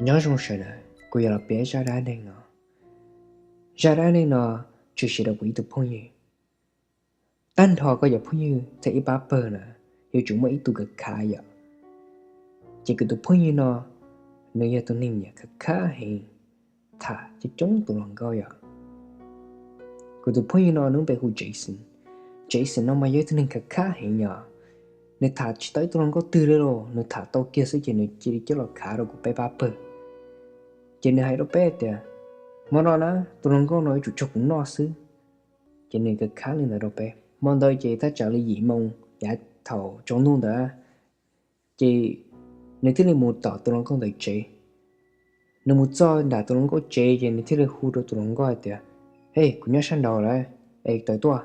Nyob zoo sawv daws, kuv yuav los piav zaj dab neeg no. Zaj dab neeg no tshwm sim rau kuv ib tug phooj ywg. Tag nrho koj cov phooj ywg thiab ib pab pawg na, yuav tsum muaj ib tug khav khav yom. Ces kuv tus phooj ywg no, nws yog tus neeg nyiam khav khav heev, tham coob coob tus hluas nkauj yom. Kuv tus phooj ywg no nws lub npe hu Jason. Jason no mas yog ib tug neeg khav khav heev yom. Nws tham tsis tau ib tug hluas nkauj twg li los, nws tham tau kiag xwb ces nws cia li coj los khav rau kuv peb pab pawg. Ces nws hais rau peb tias, hmo no na, tus hluas nkauj no yuav tsum tso kuv noj xwb. Ces nws khav khav li ntawd rau peb. Hmo ntawd ces thaj tsam li yim moo yav thaum tsaus ntuj ntawd, ces nws thiaj li mus tom tus hluas nkauj ntawd tsev. Nws mus txog nram tus hluas nkauj tsev ces nws thiaj li hu rau tus hluas nkauj hais tias, hej, kuv nyob sab nraud lawm, es tawm tuaj.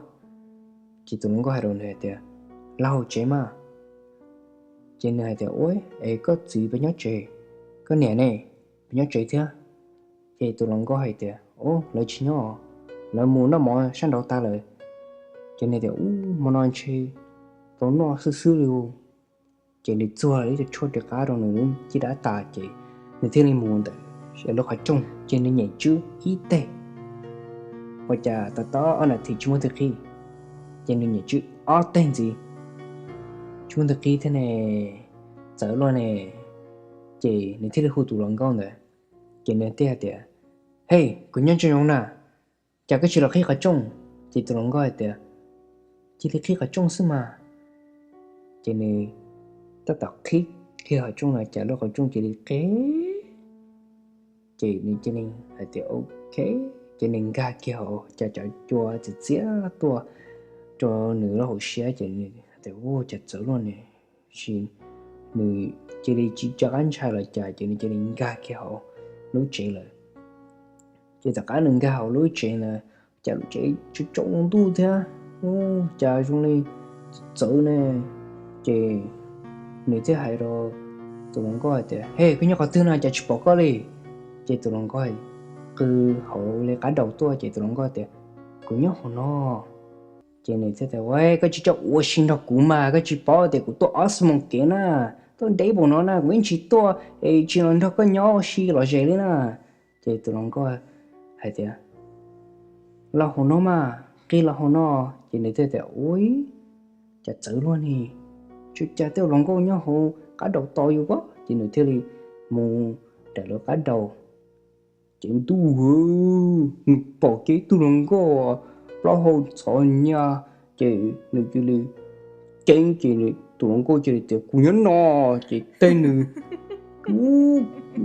Ces tus hluas nkauj hais rau nws hais tias, los hauv tsev mas. Ces nws hais tias, ua, es koj txiv puas nyob tsev? Koj niam ne, puas nyob tsev thiab? Ces tus hluas nkauj hais tias, o, lawv tsis nyob, lawv mus noj mov sab nraud tag lawm. Ces nws tias, u, hmo no ntshe tau noj xwb xwb li. Ces nws txuag ib co tshuaj rov qab rau nws lub caj dab tas ces nws thiaj li mus ntawm lub qhov rooj ces nws nyem tswb ib teg. Ua cas tos tos ob nas this tsis muaj twg qhib, ces nws nyem tswb ob teg ntxiv, tsis muaj twg qhib thiab ne, txawv luaj ne. Ces nws thiaj li hu tus hluas nkauj ntawd, ces nws thiaj hais tias, hej, kuv nyob ntsoov zoo na, cas koj tsis los qhib qhov rooj? Ces tus hluas nkauj hais tias, cia li qhib qhov rooj xwb mas. Ces nws tab tom qhib kiag qhov rooj no cas lub qhov rooj cia li qhib. Ces nws cia li hais tias, ok. Ces nws nkag kiag hauv, cas cov cua txias txias tuaj rau nws lub hauv siab ces nws hais tias, u, cas txawv luaj ne. Sis nws cia li tsis rov qab ntshai los cas ces nws cia li nkag kiag hauv lub tsev lawm. Ces tom qab nws nkag hauv lub tsev ntawd, cas lub tsev tsaus ntuj thiab, u, cas zoo li txawv ne. Ces nws thiaj hais rau tus hluas nkauj hais tias, hej, koj nyob qhov twg no cas tsis pom koj li? Ces tus hluas nkauj qw hauv li qab daus tuaj ces tus hluas nkauj tias, kuv nyob hauv no. Ces nws thiaj tias, ua, koj tsis txhob ua si nrog kuv mas, koj tsis paub tias kuv tuaj ob xuab moos kev na, tuaj deb npaum no na, kuv yeej tsis tuaj es tsis los nrog koj nyob ua si lom zem li na. Ces tus hluas nkauj hais tias, los hauv no mas, qhib los hauv no. Ces nws thiaj tias, ua, cas txawv luaj ne, tsis cas tej hluas nkauj nyob hauv qab daus tos yus pob. Ces nws thiaj li mus nram lawv qab daus. Ces ntuj, nws pom kiag ib tug hluas nkauj plaub hau ntxhov nyaj, ces nws cia li ceeb, ces tus hluas nkauj cia li tias, kuv nyob no. Ces tej nws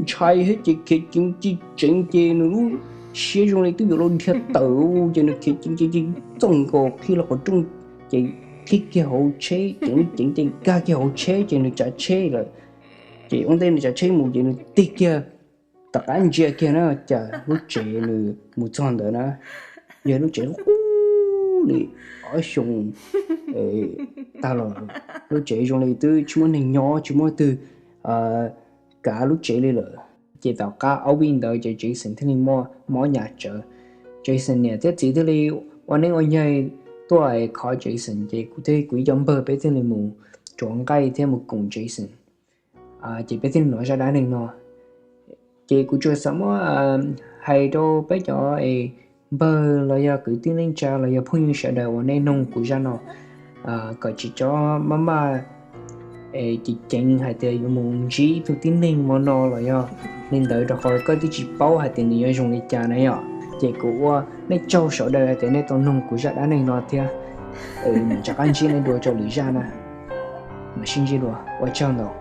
ntshai thiab ces khiav ceev ci tseev ces nws lub siab zoo li twb yuav luag dhia tawm, ces nws khiav ceev ceev ceev txoj nkaus qhib los qhov rooj, ces qhib kiag hauv tsheb, ceev ceev ces nkag kiag hauv tsheb ces nws tsav tsheb lawm. Ces ua ntej nws tsav tsheb mus ces nws tig kiag tom qab ntsia kiag na, cas lub tsev nws mus txog ntawd na, yog lub tsev qub li ob xyoos tag los, lub tsev zoo li twb tsis muaj neeg nyob, tsis muaj twg kav lub tsev li lawm. Ces tom qab ob vij ntawd ces Jason thiaj li muaj mob hnyav tsawv. Jason niam thiab txiv thiaj li ua neeb ua yaig tuaj khov Jason, ces kuv thiab kuv ib co npawg peb thiaj li mus tsuav nqaij thiab mus koom Jason. Ces peb thiaj hnov zaj dab neeg no. Ces kuv tsuas xav muab hais rau peb cov es npawg los yog kwv tij neej tsa los yog phooj ywg sawv daws uas nej noog kuv zaj no, kom tsis txhob maj maj ceev ceev hais tias yuav mus ntsib ib tug tib neeg mo no los yog li ntawd, rau qhov koj twb tsis paub hais tias nws yuav zoo li cas na yom. Ces kuv ua nej tsaug sawv daws hais tias nej tau noog kuv zaj dab neeg no thiab. Mam rov qab ntsib nej dua rau lwm zaj na. Mam sib ntsib dua, ua tsaug ntau.